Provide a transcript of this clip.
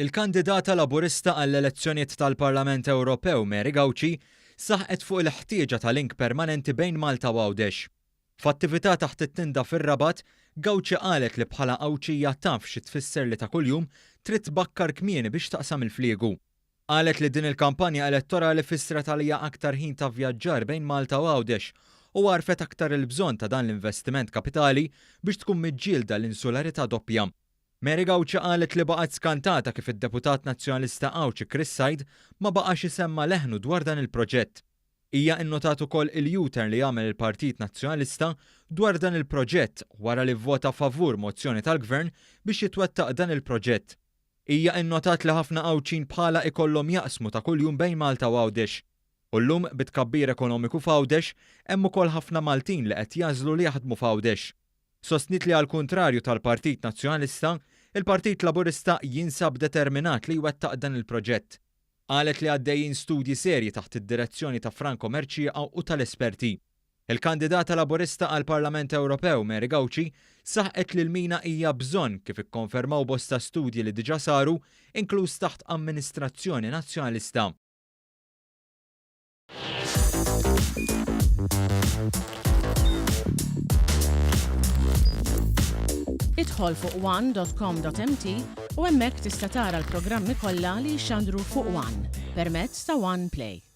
Il-kandidata Laburista għall-elezzjonijiet tal-Parlament Ewropew Mary Gauci saħqet fuq il-ħtieġa ta' link permanenti bejn Malta u Għawdex. F'attività taħt it-tinda fir-Rabat, Gauci qalet li bħala Għawdxija taf xi tfisser li ta' kuljum trid tbakkar kmieni biex taqsam il-fliegu. Qalet li din il-kampanja elettorali fissret għaliha aktar ħin ta' vjaġġar bejn Malta u Għawdex u għarfet aktar il-bżonn ta' dan l-investiment kapitali biex tkun miġġielda l-insularità doppja. Mary Gauci qalet li baqgħet skantata kif id-Deputat Nazzjonalista Għawdxi Chris Said ma baqax isemma' leħnu dwar dan il-proġett. Hija innotat ukoll il-U-turn li għamel il-Partit Nazzjonalista dwar dan il-proġett wara li vvota favur mozzjoni tal-Gvern biex jitwettaq dan il-proġett. Hija innotat li ħafna Għawdxin bħalha ikollhom jaqsmu ta' kuljum bejn Malta u Għawdex. U llum, bit-tkabbir ekonomiku f'Għawdex, hemm ukoll ħafna Maltin li qed jagħżlu li jaħdmu f'Għawdex. Sostniet li għall-kuntrarju tal-Partit Nazzjonalista, il-Partit Laburista jinsab determinat li jwettaq dan il-proġett. Qalet li għaddejjin studji serji taħt id-direzzjoni ta' Franco Mercieca u tal-esperti. Il-kandidata Laburista għall-Parlament Ewropew, Mary Gauci, saħqet li l-mina hija bżonn kif ikkonfermaw bosta studji li diġà saru, inkluż taħt amministrazzjoni Nazzjonalista. Idħol fuq one.com.mt u hemmhekk tista' tara l-programmi kollha li jixxandru fuq One permezz ta' One Play.